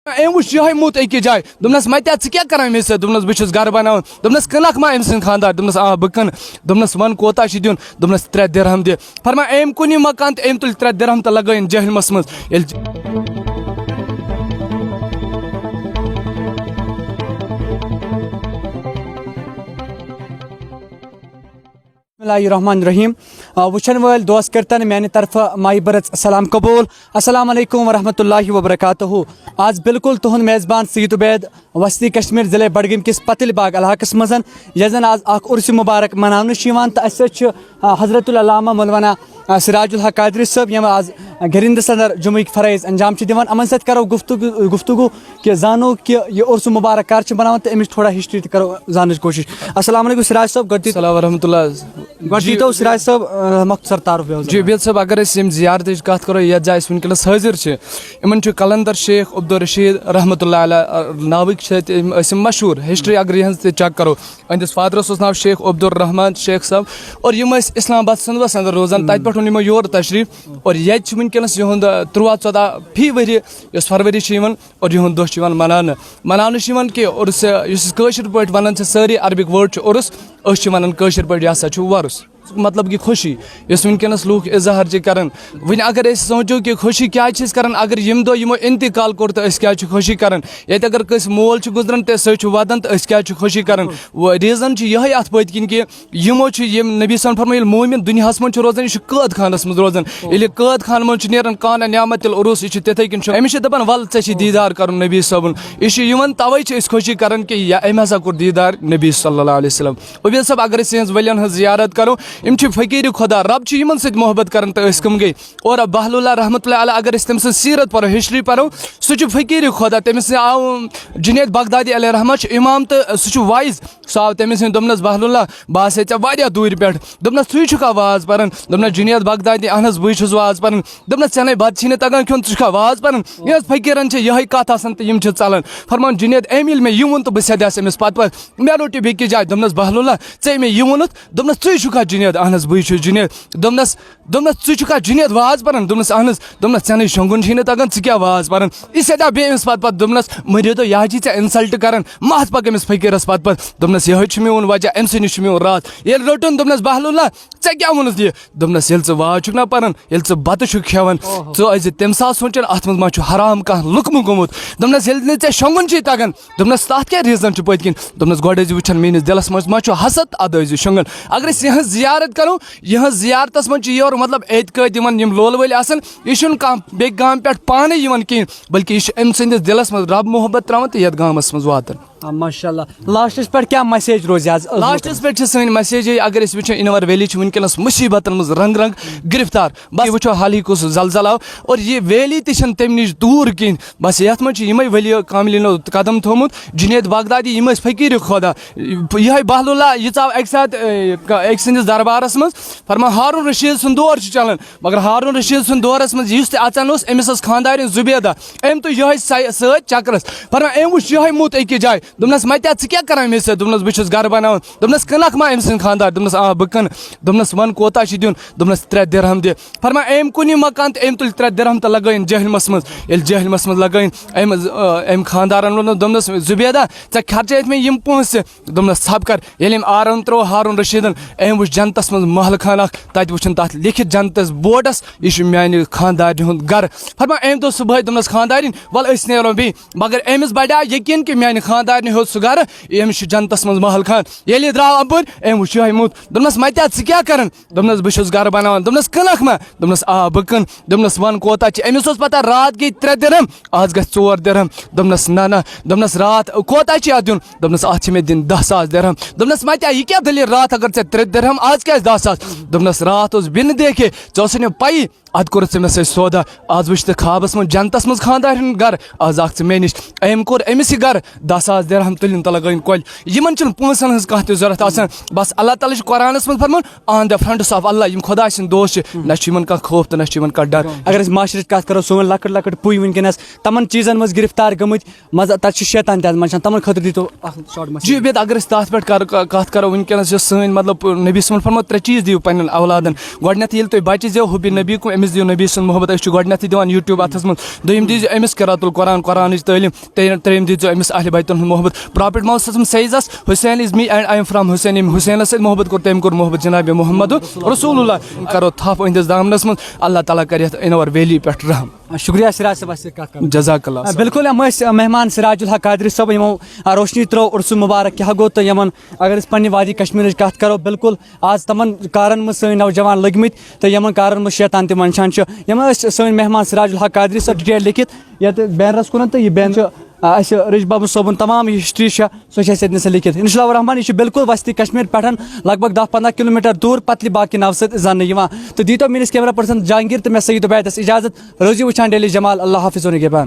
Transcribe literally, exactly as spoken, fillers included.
أمۍ وٕچھ یِہوٚے موٚت أکِس جایہِ۔ دوٚپنَس، "مَتیا، ژٕ کیٛاہ کَران مےٚ سۭتۍ؟" دوٚپنَس، "بہٕ چھُس گَرٕ بَناوان۔" دوٚپنَس، "کٕنَکھ ما أمۍ سٕنٛدۍ خانٛدار؟" دوٚپنَس، "آ، بہٕ کٕنہٕ۔" دوٚپنَس، "وَن، کوتاہ چھِ دیُن؟" دوٚپنَس، "ترٛےٚ دِرہَم دِ۔" فرمان، أمۍ کُن یہِ مکان تہٕ أمۍ تُلۍ ترٛےٚ دِرہَم تہٕ لَگٲیِن جہلمَس منٛز۔ ییٚلہِ بسم اللہ الرحمن الرحیم۔ آ، وٕچھن وٲلۍ دوست کٔرتن میانہِ طرفہٕ مایہِ بٔرٕژ سلام قبوٗل۔ السلام علیکم ورحمۃ اللہ وبرکاتہ۔ آز بالکل تُہُنٛد میزبان سعید عبید، وسطی کشمیر، ضلع بڈگٲمۍ کِس پتٕلۍ باغ علاقس منٛز، یتھ زن آز اکھ عرس مبارک مناونہٕ چھُ یِوان، تہٕ اسہِ سۭتۍ چھُ، آ، حضرت العلامہ مولانا، آ، سراج الحق قادری صٲب، یِم آز گرندس اندر جمعہٕکۍ فرٲیض انجام چھِ دِوان۔ یِمن سۭتۍ کرو گفتگو، گفتگو کہ زانو کہ یہِ عرس مبارک کر چھِ بناوان تہٕ امِچ تھوڑا ہسٹری تہِ کرو زاننٕچ کوٗشش۔ السلام علیکم سراج صٲب، گۄڈٕ دِیِو، السلام ورحمۃ اللہ۔ گۄڈٕ جی، دیٖتو سراج صٲب، آ، مۄختصر تعارُف بیٚیہِ حظ۔ جی، عبید صٲب، اگر أسۍ ییٚمہِ زیارتٕچ کَتھ کَرو، یَتھ جایہِ أسۍ وٕنکیٚنَس حٲضِر چھِ، یِمَن چھُ قلندر شیخ عبدالرشید رحمۃ اللہ علیہ، آ، ناوٕکۍ چھِ اَتہِ یِم، ٲسۍ یِم مشہوٗر۔ ہسٹری اگر یِہٕنٛز تہِ چیک کَرو، أہٕنٛدِس فادرَس اوس ناو شیخ عبدالرحمان شیخ صٲب، اور یِم ٲسۍ اسلام آباد سُنٛدوَس اندر روزان، تَتہِ پٮ۪ٹھ اوٚن یِمو یور تشریٖف، اور ییٚتہِ چھِ وٕنکیٚنَس یِہُنٛد، آ، تُرٛواہ ژۄداہ فی ؤریہِ یۄس فروری چھِ یِوان، اور یِہُنٛد دۄہ چھُ یِوان مناونہٕ۔ مناونہٕ چھُ یِوان کہِ عُرس، یُس أسۍ کٲشِر پٲٹھۍ وَنان چھِ، سٲری عربِک word چھِ عُرس، أسۍ چھِ وَنان کٲشِر پٲٹھۍ، یہِ ہسا چھُ وۄرُس۔ مطلب کہِ خوشی، یۄس وٕنکیٚنَس لوٗکھ اظہار چھِ کران۔ وۄنۍ اگر أسۍ سونٛچو کہِ خوشی کیٛازِ چھِ أسۍ کران، اگر ییٚمہِ دۄہ یِمو انتقال کوٚر تہٕ أسۍ کیٛازِ چھِ خوشی کران؟ ییٚتہِ اگر کٲنٛسہِ مول چھُ گُزران تہٕ سُہ چھُ وَدان تہٕ أسۍ کیٛازِ چھِ خوشی کران؟ وۄنۍ reason چھُ یِہوٚے اَتھ پٔتۍ کِنۍ کہِ یِمو چھُ، یِم نبی صٲبَن فرموو، ییٚلہِ مومِن دُنیاہَس منٛز چھُ روزان، یہِ چھُ قٲد خانَس منٛز روزان۔ ییٚلہِ یہِ قٲد خانہٕ منٛز چھُ نیران، کان نعمت العروس، یہِ چھُ تِتھَے کٔنۍ چھُ، أمِس چھِ دَپان، "وَلہٕ ژےٚ چھِ دیٖدار کَرُن نبی صٲبُن۔" یہِ چھُ یِوان، تَوَے چھِ أسۍ خوشی کَران کہِ یہِ، أمۍ ہسا کوٚر دیٖدار نبی صلی اللہ علیہ وسلم۔ عبید صٲب، اگر أسۍ یِہٕنٛز ؤلین ہٕنٛز زیارت کَرو، یِم چھِ فقیٖر خۄدا، رب چھُ یِمَن سۭتۍ محبت کَران تہٕ أسۍ کَم گٔے؟ اور بہلولہ رحمتہ اللہ علیہ، اگر أسۍ تٔمۍ سٕنٛز سیٖرت پَرو، ہسٹری پَرو، سُہ چھُ فقیٖر خۄدا۔ تٔمِس آو جُنید بغدادی علیہ رحمہ چھُ اِمام تہٕ سُہ چھُ وایِز۔ سُہ آو تٔمِس نِش، دوٚپنَس، "بہلولہ، بہٕ آسے ژےٚ واریاہ دوٗرِ پٮ۪ٹھ۔" دوٚپنَس، "ژٕے چھُکھا واز پَران؟" دوٚپنَس، "جُنید بغدادی، اہن حظ، بٕے چھُس واز پَران۔" دوٚپنَس، "ژےٚ نے بَتہٕ چھی نہٕ تَگان کھیوٚن، ژٕ چھُکھا واز پَران؟" یہِ حظ فقیٖرَن چھِ یِہوٚے کَتھ آسان تہٕ یِم چھِ ژَلان۔ فرمان، "جُنید، أمۍ ییٚلہِ مےٚ یہِ ووٚن تہٕ بہٕ سیٚدیٛاس أمِس پَتہٕ پَتہٕ، مےٚ روٚٹ یہِ بیٚکِس جایہِ۔" دوٚپنَس، "بہلولہ، ژےٚ مےٚ یہِ ووٚنُتھ؟" دوٚپنَس، "ژٕے چھُکھا جُنید؟" "اہن حظ، بٕے چھُس جُنید۔" دوٚپنَس، دوٚپنَس، "ژٕ چھُکھا جُنید واز پَران؟" دوٚپنَس، "اہن حظ۔" دوٚپنَس، "ژےٚ نَے شۄنٛگُن چھُے نہٕ تَگان، ژٕ کیٛاہ واز پَران؟" یہِ سیٚدیٛاو بیٚیہِ أمِس پَتہٕ پَتہٕ۔ دوٚپنَس، "مٔریٖدو، یہِ حظ چھِ ژےٚ insult کَران، مَتھ پَکھ أمِس فقیٖرَس پَتہٕ پَتہٕ۔" دوٚپنَس، "یِہوٚے چھُ میون وجہ، أمۍ سٕے نِش چھُ میون راز۔" ییٚلہِ روٚٹُن، دوٚپنَس، "بہلولہ، ژےٚ کیٛاہ ووٚنُتھ یہِ؟" دوٚپنَس، "ییٚلہِ ژٕ واز چھُکھ نہ پَران، ییٚلہِ ژٕ بَتہٕ چھُکھ کھٮ۪وان، ژٕ ٲسۍ زِ تَمہِ ساتہٕ سونٛچان، اَتھ منٛز ما چھُ حرام کانٛہہ لُقمہٕ گوٚمُت؟" دوٚپنَس، "ییٚلہِ نہٕ ژےٚ شۄنٛگُن چھُے تَگان۔" دوٚپنَس، "تَتھ کیٛاہ reason چھُ پٔتۍ کِنۍ؟" دوٚپنَس، "گۄڈٕ ٲسۍ زِ وٕچھان میٛٲنِس دِلَس منٛز ما چھُ حسد، اَدٕ ٲسۍ زِ شۄنٛگان۔" اگر أسۍ یِہٕنٛز زیارت کَرو، یِہٕنٛز زیارتَس منٛز چھِ یورٕ، مطلب، اعتقٲدۍ یِوان، یِم لولہٕ وٲلۍ آسان، یہِ چھُنہٕ کانٛہہ بیٚکہِ گامہٕ پٮ۪ٹھ پانَے یِوان کِہیٖنۍ، بلکہِ یہِ چھُ أمۍ سٕنٛدِس دِلَس منٛز رب محبت ترٛاوان تہٕ یَتھ گامَس منٛز واتان۔ آ، ماشاء اللہ۔ لاسٹَس پٮ۪ٹھ کیٛاہ message روزِ آز؟ لاسٹَس پٮ۪ٹھ چھِ سٲنۍ message یہِ، اگر أسۍ وٕچھو، اِنور ویلی چھِ وٕنکیٚنَس مُصیٖبتَن منٛز رنٛگ رنٛگ گِرفتار۔ بس، یہِ وٕچھو حالٕے کُس زلزلہٕ آو، اور یہِ ویلی تہِ چھَنہٕ تَمہِ نِش دوٗر کِہیٖنۍ۔ بس، یَتھ منٛز چھِ یِمَے ؤلی کاملینو قدم تھوٚومُت، جُنید بغدادی، یِم ٲسۍ فقیٖر خۄدا۔ یِہوٚے بہلولہ، یہِ ژاو اَکہِ ساتہٕ، اے، أکۍ سٕنٛدِس دربارَس منٛز، فرمان، ہارون رشیٖد سُنٛد دور چھُ چلان، مگر ہارون رشیٖد سٕنٛدِ دورَس منٛز یُس تہِ اَژان اوس، أمِس ٲس خانٛدارِنۍ زُبیدہ، أمۍ تُج یِہوٚے سَے-، سۭتۍ چکرَس۔ فرمان، أمۍ وٕچھ یِہوٚے موٚت أکِس جایہِ۔ دوٚپنَس، "مَتیا، ژٕ کیٛاہ کَران مےٚ سۭتۍ؟" دوٚپنَس، "بہٕ چھُس گَرٕ بَناوان۔" دوٚپنَس، "کٕنَکھ ما أمۍ سٕنٛدۍ خانٛدار؟" دوٚپنَس، "آ، بہٕ کٕنہٕ۔" دوٚپنَس، "وَن، کوتاہ چھِ دیُن؟" دوٚپنَس، "ترٛےٚ دِرہَم دِ۔" فرمان، أمۍ کُن یہِ مکان تہٕ أمۍ تُلۍ ترٛےٚ دِرہَم تہٕ لَگٲیِن جہلمَس منٛز۔ ییٚلہِ جہلمَس منٛز لَگٲیِن، أمۍ، أمۍ خانٛدارَن ووٚنُس، دوٚپنَس، "زُبیدہ، ژےٚ خرچٲیِتھ مےٚ یِم پونٛسہٕ؟" دوٚپنَس، "ژھَپ کَر۔" ییٚلہِ أمۍ آرام ترٛوو ہارون رشیٖدَن، أمۍ وٕچھ جنتَس منٛز محلہٕ خانہٕ اَکھ، تَتہِ وٕچھُن تَتھ لیکھِتھ جنتَس بورڈَس، "یہِ چھُ میٛانہِ خانٛدارنہِ ہُنٛد گَرٕ۔" فرمان، أمۍ دوٚپ صُبحٲے، دوٚپنَس، "خانٛدارِنۍ، وَلہٕ أسۍ نیرو بیٚیہِ۔" مگر أمِس بڑیو یقین کہِ میانہِ خانٛدارنہِ ہیوٚت سُہ گرٕ، أمِس چھُ جنتس منٛز محل خان۔ ییٚلہِ یہِ درٛاو اَپٲرۍ، أمۍ وٕچھ یِہوٚے موٚت۔ دوٚپنَس، "مَتیا، ژٕ کیٛاہ کران؟" دوٚپنَس، "بہٕ چھُس گرٕ بناوان۔" دوٚپنَس، "کٕنَکھ ما؟" دوٚپنَس، "آ، بہٕ کٕنہٕ۔" دوٚپنَس، "وَن، کوتاہ چھِ؟" أمِس اوس پَتہ، راتھ گٔے ترٛےٚ درہم، آز گژھِ ژور درہم۔ دوٚپنَس، "نہ، نہ۔" دوٚپنَس، "راتھ کوتاہ چھِ اَتھ دیُن؟" دوٚپنَس، "اَتھ چھِ مےٚ دِنۍ دَہ ساس درہم۔" دوٚپنَس، "مَتیا، یہِ کیٛاہ دٔلیٖل؟ راتھ اگر ژےٚ ترٛےٚ درہم، آز کیٛازِ دَہ ساس؟" دوٚپنَس، "راتھ اوس بِنہٕ دیکھے، ژےٚ ٲسٕے نہٕ پَیی، اَتھ کوٚرُتھ ژےٚ مےٚ سۭتۍ سودا۔ آز وٕچھ ژٕ خوابَس منٛز جنتَس منٛز خانٛدارِنۍ ہُنٛد گَرٕ، آز آکھ ژٕ مےٚ نِش۔" أمۍ کوٚر أمِس یہِ گَرٕ دَہ ساس درہم تُلِن تہٕ لگٲیِن کۄلہِ۔ یِمن چھُنہٕ پونٛسن ہٕنٛز کانٛہہ تہِ ضروٗرت آسان۔ بس اللہ تعالیٰ چھُ قرآنس منٛز فرمان، on the fronts of Allah، یِم خۄداے سٕنٛدۍ دوست چھِ، نہ چھُ یِمن کانٛہہ خوف تہٕ نہ چھُ یِمن کانٛہہ ڈر۔ اگر أسۍ معاشرٕچ کتھ کرو، سٲنۍ لۄکٕٹۍ لۄکٕٹۍ پُے وٕنکیٚنس تمن چیٖزن منٛز گرفتار گٔمٕتۍ، مطلب تتہِ چھُ شیطان تہِ منٛز چھِ، تمن خٲطرٕ دیٖتو اکھ short message۔ جی، بیٚیہِ اگر أسۍ تتھ پٮ۪ٹھ کر-، ک-، کتھ کرو، وٕنکیٚنس یۄس سٲنۍ، مطلب، نبی صٲبن فرموو، ترٛےٚ چیٖز دِیِو پننٮ۪ن اولادن۔ گۄڈٕنٮ۪تھٕے ییٚلہِ تُہۍ بچہِ زیو، حُبِ نبی کُم، أمِس دِیِو نبی سُنٛد محبت، أسۍ چھِ گۄڈٕنٮ۪تھٕے دِوان YouTube اتھس منٛز۔ دوٚیِم دیٖزیو أمِس قرات القرآن، قرآنٕچ تعلیٖم۔ ترٛیٚیِم، ترٛیٚیِم دیٖزیو أمِس اہلِ بیتن ہُنٛد محبت۔ Prophet Muhammad صلی اللہ علیہ وسلم says us, Hussein is me and I am from Hussein۔ ییٚمۍ حسینس سۭتۍ محبت کوٚر، تٔمۍ کوٚر محبت جناب محمد رسول اللہ۔ کرو تھپھ أہنٛدِس دامنس منٛز، اللہ تعالیٰ کرِ یتھ in our valley پٮ۪ٹھ رحم۔ شکریہ سراج صٲب، اَسہِ سۭتۍ کتھ کرنہٕ۔ جزاک اللہ۔ آ، بِلکُل، یِم ٲسۍ، آ، مہمان سراج الحق قادری صٲب، یِمو، آ، روشنی ترٲو عرس مبارک کیٛاہ گوٚو، تہٕ یِمن اگر أسۍ پننہِ وادی کشمیرٕچ کتھ کرو، بِلکُل آز تمن کارن منٛز سٲنۍ نوجوان لٔگۍ مٕتۍ، تہٕ یِمن کارن منٛز شیطان تہِ منشان چھُ۔ یِم ٲسۍ سٲنۍ مہمان سراج الحق قادری صٲب، ڈیٹیل لیکھِتھ یتھ banner-س کُنن، تہٕ یہِ banner چھُ، آ، اَسہِ رِش بابُن صٲبُن تمام یہِ history چھےٚ، سۄ چھِ اَسہِ ییٚتہِ نَسٕے لیکھِتھ۔ انشاء اللہ الرحمن، یہِ چھُ بِلکُل وسطی کشمیر پٮ۪ٹھ لگ بگ دَہ پنٛداہ کلوٗمیٹر دوٗر، پتلی باغ کہِ ناوٕ سۭتۍ زاننہٕ یِوان۔ تہٕ دیٖتو میٲنِس camera person جہانگیر تہٕ مےٚ سعید عبیدس اجازت۔ روزِو وٕچھان Daily Jamal۔ اللہ حافظ و نگہبان۔